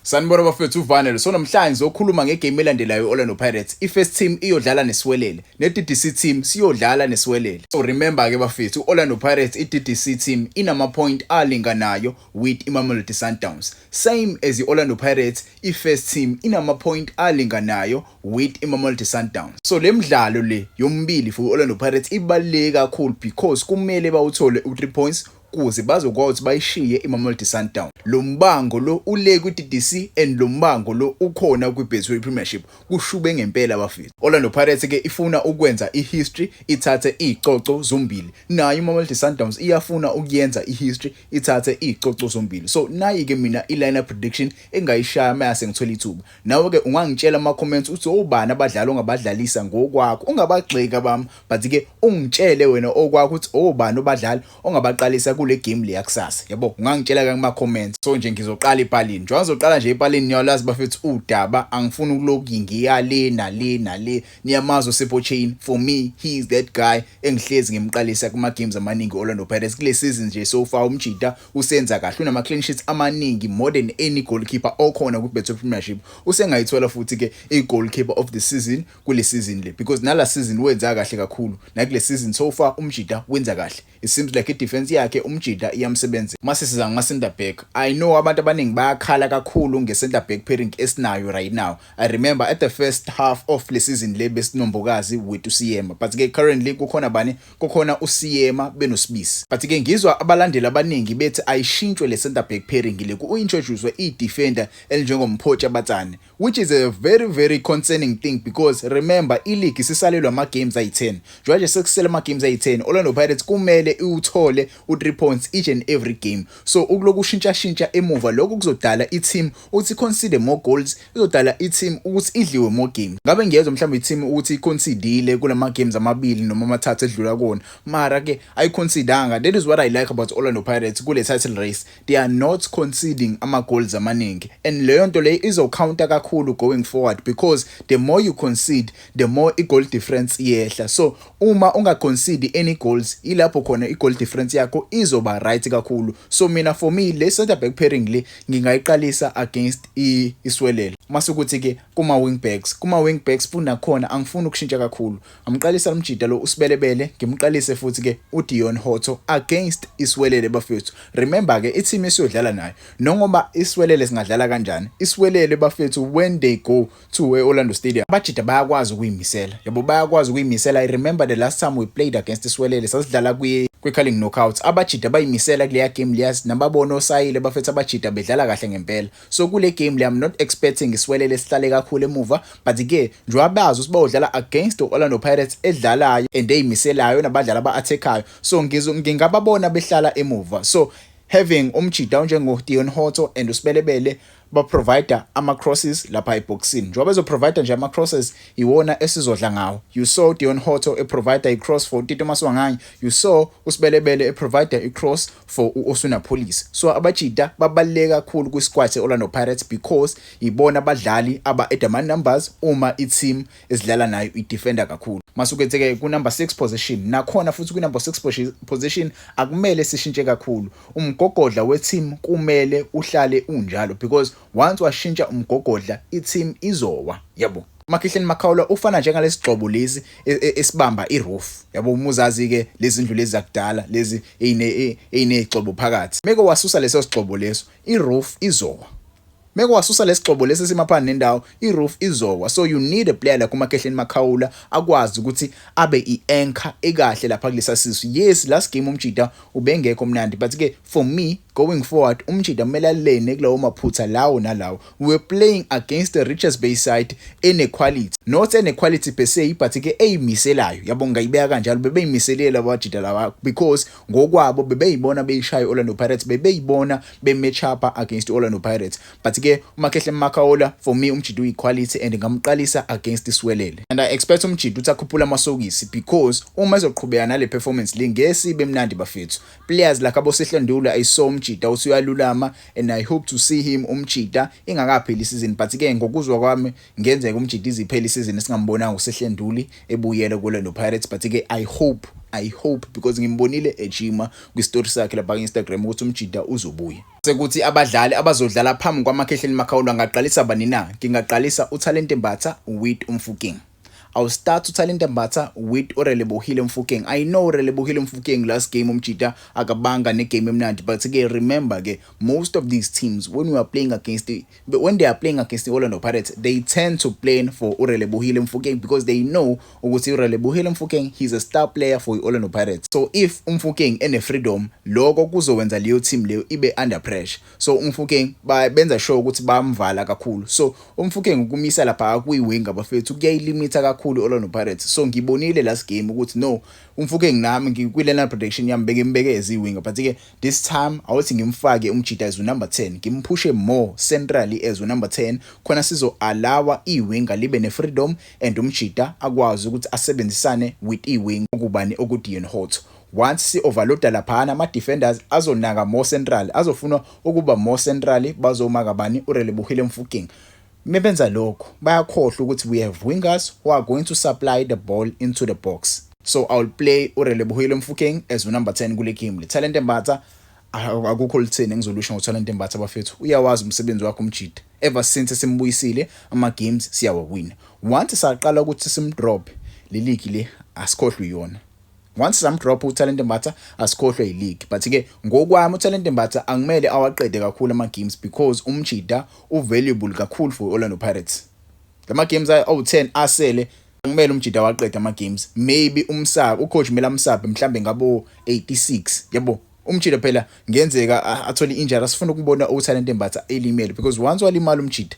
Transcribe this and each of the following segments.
Sanibona bafethu, uVanel. So namhlanje sizokhuluma ngegame elandelayo, i-Orlando Pirates. I-first team iyodlala neSiwelele. Ne-DDC team siyodlala neSiwelele. So remember ke bafethu, u-Orlando Pirates, i-DDC team inama-point alinganayo with iMamelodi Sundowns. Same as i-Orlando Pirates, i-first team inama-point alinganayo with iMamelodi Sundowns. So le mdlalo le yombili for i-Orlando Pirates ibaluleke kakhulu because kumele bawuthole u-3 points kuze bazokwazi ukuthi bayishiye iMamelodi Sundowns. Lo mbango lo ule kwi-DDC and lo mbango lo ukhona kwi-Betway Premiership. Kushube ngempela bafethu. Orlando Pirates ke ifuna ukwenza ihistory, ithathe izicoco zombili. Nayo iMamelodi Sundowns iyafuna ukuyenza ihistory, ithathe izicoco zombili. So nayi ke mina i-lineup prediction engayishaya mase ngithola ithuba. Nawe ke ungangitshela ama comments uthi obani abadlali ongabadlalisa ngokwakho. Ungabagxeka bami, but ke ungitshele wena okwakho ukuthi obani obadlali ongabaqalisa kule game le yakusasa. Yabo, ungangitshela ke kuma comments. So nje ngizoqala epalini. Njengoba ngizoqala nje epalini, niyalazi bafethu udaba, angifuni ukuloku ngiya le nale nale. Niyamazi uSipho Chaine. For me, he is that guy engihlezi ngimqalisa kuma games amaningi Orlando Pirates kule season nje. So far umjita usenza kahle, unama clean sheets amaningi more than any goalkeeper okhona ku Betway Premiership. Usengayithola futhi ke i goalkeeper of the season kule season le because nala season wenza kahle kakhulu, nakule season so far umjita wenza kahle. It seems like i-defense yakhe umjita iyamsebenza. Mase siza ngama center back, I know abantu abaningi bayakhala kakhulu nge-center back pairing esinayo right now. I remember at the first half of le season le besinoMbokazi with uSiyema, but ke currently kukhona bani? Kukhona uSiyema benoSibisi, but ke ngizwa abalandeli abaningi bethi ayishintshwe le center back pairing le, ku-introduce i-defender elinjengoMpho Chabatsane, which is a very very concerning thing because remember, i-league isisalelwe ama games ayi-10. Njengoba nje sekusele ama games ayi-10, Orlando Pirates kumele iwuthole u-3 points each and every game. So ukuloku ushintsha emuva lokho kuzodala i-team ukuthi concede more goals, izodala i-team ukuthi idliwe more games. Ngabe ngiyezwa mhlawumbe i-team ukuthi iconcedile kulama games amabili noma amathathu edlula kuwona, mara ke ayiconcedanga. That is what I like about Orlando Pirates kule title race. They are not conceding ama goals amaningi, and leyo nto leyo izocounta kakhulu going forward because the more you concede, the more i-goal difference iyehla. So uma ungaconcede any goals, ilapho khona i-goal difference yakho izoba right kakhulu. So mina, for me, le center back pairing le ngingayiqalisa against iSiwelele. Mase kuthi ke kuma wing backs funa khona angifuni ukushintsha kakhulu. Amqalisa umjida lo uSibelebele, ngimqalise futhi ke uDeon Hotto against iSiwelele bafethu. Remember ke, i-team esiyodlala nayo, nongoba iSiwelele singadlala kanjani, iSiwelele bafethu, when they go to Orlando Stadium, abajida bayakwazi ukuyimisela, yabo, bayakwazi ukuyimisela. I remember the last time we played against iSiwelele, sasidlala kwi kwi-Carling Knockout, abajida bayimisela kuleya game leya. Nababona osayile bafethu, abajida bedlala kahle ngempela. So kule game le I'm not expecting iSiwelele sihlale kakhulu emuva, but ke njengoba bazi ukuthi bayodlala against Orlando Pirates edlalayo and eyimiselayo nabadlali aba-attackayo, so ngingababona behlala emuva. So having umjida onjengo-Deon Hotto and uSibelebele ba-provide ama-crosses lapha eboxini, njengoba bezo-provide nje ama-crosses iwona esizodla ngawo. You saw Deon Hotto e-provide i-cross for Tito Maswanganyi, you saw uSibelebele e-provide i-cross for u-Oswin Appollis. So abajida babaluleke kakhulu kwi-squad se-Orlando Pirates because ibona abadlali aba-add ama-numbers uma i-team esidlala nayo i-defender kakhulu. Masuke-ke ku-number 6 position, nakhona futhi kwi-number 6 position akumele sishintshe kakhulu. Umgogodla we-team kumele uhlale unjalo because once washintsha umgogodla, i-team izowa, yabo. Makhehleni Makhaula ufana njengalesi lesi esibamba iroof, yabo. Uma uzazi ke lezi ndlu lezi zakudala lezi eyinezigxobo phakathi, meke wasusa leso sigxobo leso, iroof izowa. Meke wasusa lesigxobo lesi esimaphana nendawo, iroof izowa. So you need a player like uMakhehleni Makhaula akwazi ukuthi abe i-anchor ekahle lapha kulesa sisu. Yes, last game umjida ubengekho mnandi, but ke for me, going forward, umjida kumele alene kulawo maphutha lawo nalawo. We were playing against the Richards Bay side ene-quality, not ene-quality per se, but ke eyimiselayo, yabo, ngayibeka kanjalo. Bebeyimiselele abajida laba because ngokwabo bebeyibona beyishaya i-Orlando Pirates, bebeyibona be-match up against i-Orlando Pirates. But ke uMakhehle Makhaula, for me, umjida uyi-quality and ngamqalisa against iSiwelele, and I expect umjida ukuthi akhuphule amasokisi because uma ezoqhubeka nale performance le, ngeke sibe mnandi bafethu. Players like abo Sihle, I saw umjida usuyalulama and I hope to see him umjida ingakapheli isizini, but ke ngokuzwa kwami ngenzeka umjida iziphele. season singambonanga uSihle Nduli ebuyela ku-Orlando Pirates, but ke I hope because ngimbonile ejima kwi-story sakhe lapha ku-Instagram ukuthi umjida uzobuya. Sekuthi abadlali abazodlala phambi kwaMakhehleni Makhaula, ngaqalisa bani na? Ngingaqalisa uThalente Mbatha with uMofokeng. I'll start uThalente Mbatha with uRelebohile Mofokeng. I know uRelebohile Mofokeng, last game umjida akabanga negame emnandi, but ke remember ke, most of these teams, when they are playing against the Orlando Pirates, they tend to play for uRelebohile Mofokeng because they know ukuthi uRelebohile Mofokeng, he's a star player for iOrlando Pirates. So if uMofokeng ene freedom, lokho kuzowenza leyo team leyo ibe under pressure. So uMofokeng benza sure ukuthi bayamvala kakhulu. So uMofokeng ukumisa lapha kuyi-wing, abafethu, kuyayilimita kakhulu iOrlando Pirates. So ngibonile last game ukuthi no, uMofokeng nami ngikwi-lineup prediction yami bekimbeke as i-winger, but ke this time awuthi ngimfake umjida as number 10, ngimphushe more centrally as number 10, khona sizo allow i-winger libe ne-freedom and umjida akwazi ukuthi asebenzisane with i-wing okubani, okuDeon Hotto. Once si-overloada laphana, ama-defenders azonaka more central, azofuna ukuba more central, bazomaka bani? URelebohile Mofokeng. Mebenza lokho, bayakhohlwa ukuthi we have wingers who are going to supply the ball into the box. So I'll play uRelebohile Mofokeng as number 10 kule game le. Thalente Mbatha, akukho litheni engizolusho ngoThalente Mbatha, bafethu. Uyawazi umsebenzi wakhe umjida. Ever since simbuyisile, ama games siyawawina. Once saqala ukuthi simdrop, le league le asikhohlwe iyona. Once samdrop uThalente Mbatha, asikhohlwe i-league. But ke ngokwami, uThalente Mbatha angimele awaqede kakhulu ama games because umjida uvaluable kakhulu for Orlando Pirates. Lama games awu10 asele, kumele umjida waqeda ama games. Maybe umsaba ucoach kumele amsabe mhlambe ngabo 86, yabo. Umjida phela ngenzeka athole injury. Asifuna ukubona uThalente Mbatha elimele because once walimala umjida,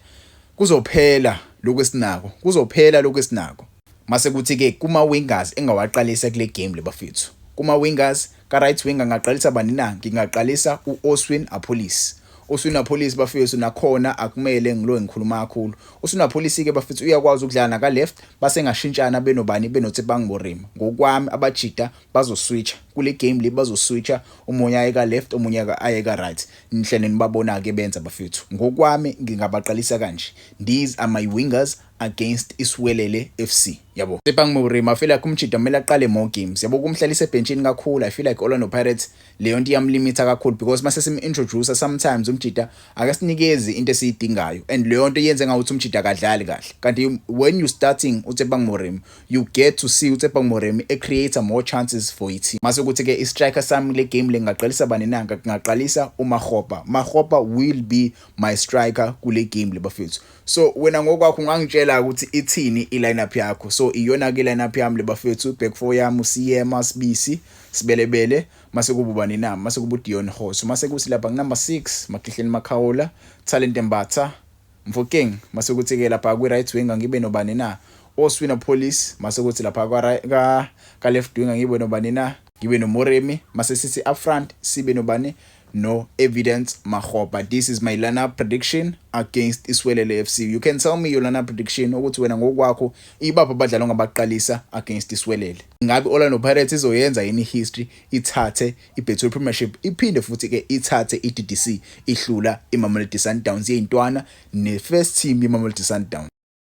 kuzophela lokho esinako, kuzophela lokho esinako. Mase kuthi ke kuma wingers engawaqalisa kule game le, bafethu, kuma wingers ka right winger ngaqalisa bani na? Ngingaqalisa uOswin Appollis. Oswin Appollis, bafethu, nakhona akumele ngilo ngikhuluma kakhulu. Oswin Appollis ke, bafethu, uyakwazi ukudlala naka left, base ngashintshana benobani? BenoTshepang Moremi. Ngokwami abajida bazoswitcha kule game le, bazoswitcha, omunye aye ka left, omunye aye ka right. Nihlele nibabona ke benza, bafethu. Ngokwami ngingabaqalisa kanje. These are my wingers against iSiwelele FC, yabo. Tshepang Moremi, I feel like umjida kumele aqale more games, yabo. Kumhlalisa ebenchini kakhulu, I feel like Orlando Pirates leyo nto iyamlimita kakhulu because mase sim-introduce, sometimes umjida akasinikezi into esiyidingayo and leyo nto yenze ngawuthi umjida akadlali kahle. Kanti when you starting uTshepang Moremi, you get to see uTshepang Moremi e create more chances for i-team. Mase kuthi ke i-striker sami le game le, ngaqalisa bani na? Ngaqalisa uMakgopa. Makgopa will be my striker kule game le, bafethu. So wena ngokwakho ungangitshela ukuthi ithini i-lineup yakho. So iyona ke i-lineup yami le, bafethu. Back four yami uSiyema, Sibisi, Sibelebele, mase kuba ubani na? Mase kuba uDeon Hotto. Mase kuthi lapha number 6 Makhehleni Makhaula, Thalente Mbatha, Mofokeng. Mase kuthi ke lapha kwi right winger ngibe nobani na? Oswin Appollis. Mase kuthi lapha ka left winger ngibe nobani na? Ngibe noMoremi. Mase sithi up front sibe nobani? No Evidence Makgopa. This is my lineup prediction against iSiwelele FC. You can tell me your lineup prediction, ukuthi wena ngokwakho ibapha abadlali ongabaqalisa against iSiwelele. Ngabe Orlando Pirates izoyenza yini history, ithathe iBetway Premiership, iphinde futhi ke ithathe iDDC, ihlula iMamelodi Sundowns yeyintwana ne-first team yeMamelodi Sundowns?